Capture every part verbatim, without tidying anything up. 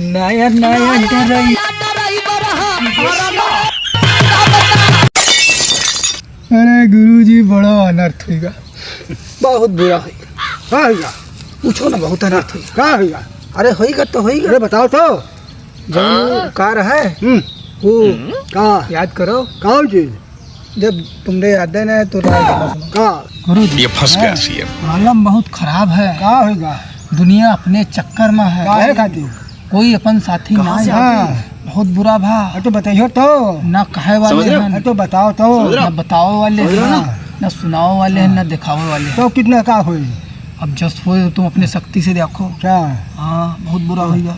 नया नया डराई। अरे गुरुजी, बड़ा अनर्थ होइगा। बहुत बुरा होइगा। का होइगा? पूछो ना, बहुत अनर्थ होइगा। का होइगा? अरे होइगा तो होइगा। अरे बताओ तो। जौन उ कार है, हम्म। वो का? याद करो। कौन चीज? जब तुमरे याद है ना, तो राय देना सुनो। का? गुरुजी, ये फंस गया हैं? सीएम। आलम बहुत खराब है। का होइगा? दुनिया अपने चक्कर में है। काहे खातिर? कोई अपन साथी ना है। हाँ। बहुत बुरा भा। अरे तो बताइयो तो। ना कहे वाले हैं। अरे तो बताओ तो। ना बतावे वाले हैं, ना सुनावे वाले हैं, ना दिखावे वाले हैं। तो कितना का होई? अब जस होए तुम अपने शक्ति से देखो। क्या? हाँ, बहुत बुरा होइगा।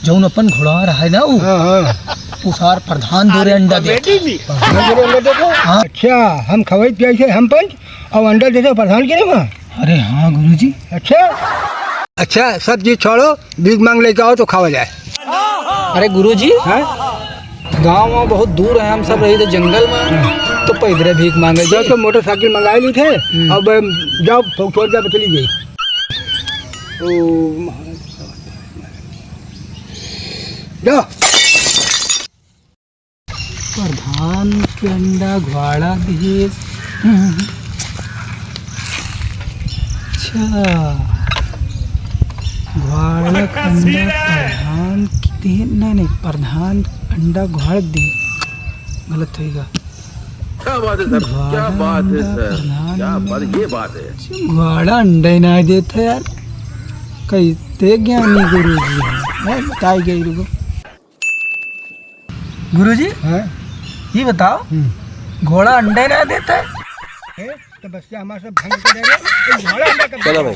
जौन अपन घोड़ा रहा है ना वो, हाँ, हाँ। वो सार प्रधान दोरे अंडा देता है। प्रधान दोरे अंडा देता है? हाँ। अच्छा, हम खवाई पियाई से हम पंच और अंडा देते प्रधान के ना? अरे हाँ गुरुजी। अच्छा, अच्छा, सब चीज छोड़ो, भीख मांग लेके आओ तो खावा जाए। अरे गुरुजी, हैं? गाँव वाँव बहुत दूर है, हम सब रही थे जंगल में, तो पैदरे भीख मांगे जाओ जाई। तो मोटरसाइकिल मंगा ली थे। हम्म। अब जाओ, छोड़ दे, चली गई। ओ, जाओ। प्रधान के अंडा घोड़ा दिए। अच्छा, घोड़ा के अंडा प्रधान के दिए। नहीं, नहीं, प्रधान अंडा घोड़ा दिए, गलत होइगा। क्या बात है सर, क्या बात है सर, क्या बात, ये बात है। घोड़ा अंडा ही ना देता यार, कैसे ज्ञानी गुरुजी है, हैं, बताई गई रुको। गुरुजी, हाँ? ये बताओ, हम्म। घोड़ा अंडे ना देता है? ए, तो बस क्या हमारे सब भंग कर दे रहे हो? तुम घोड़ा अंडा कब चलो भाई।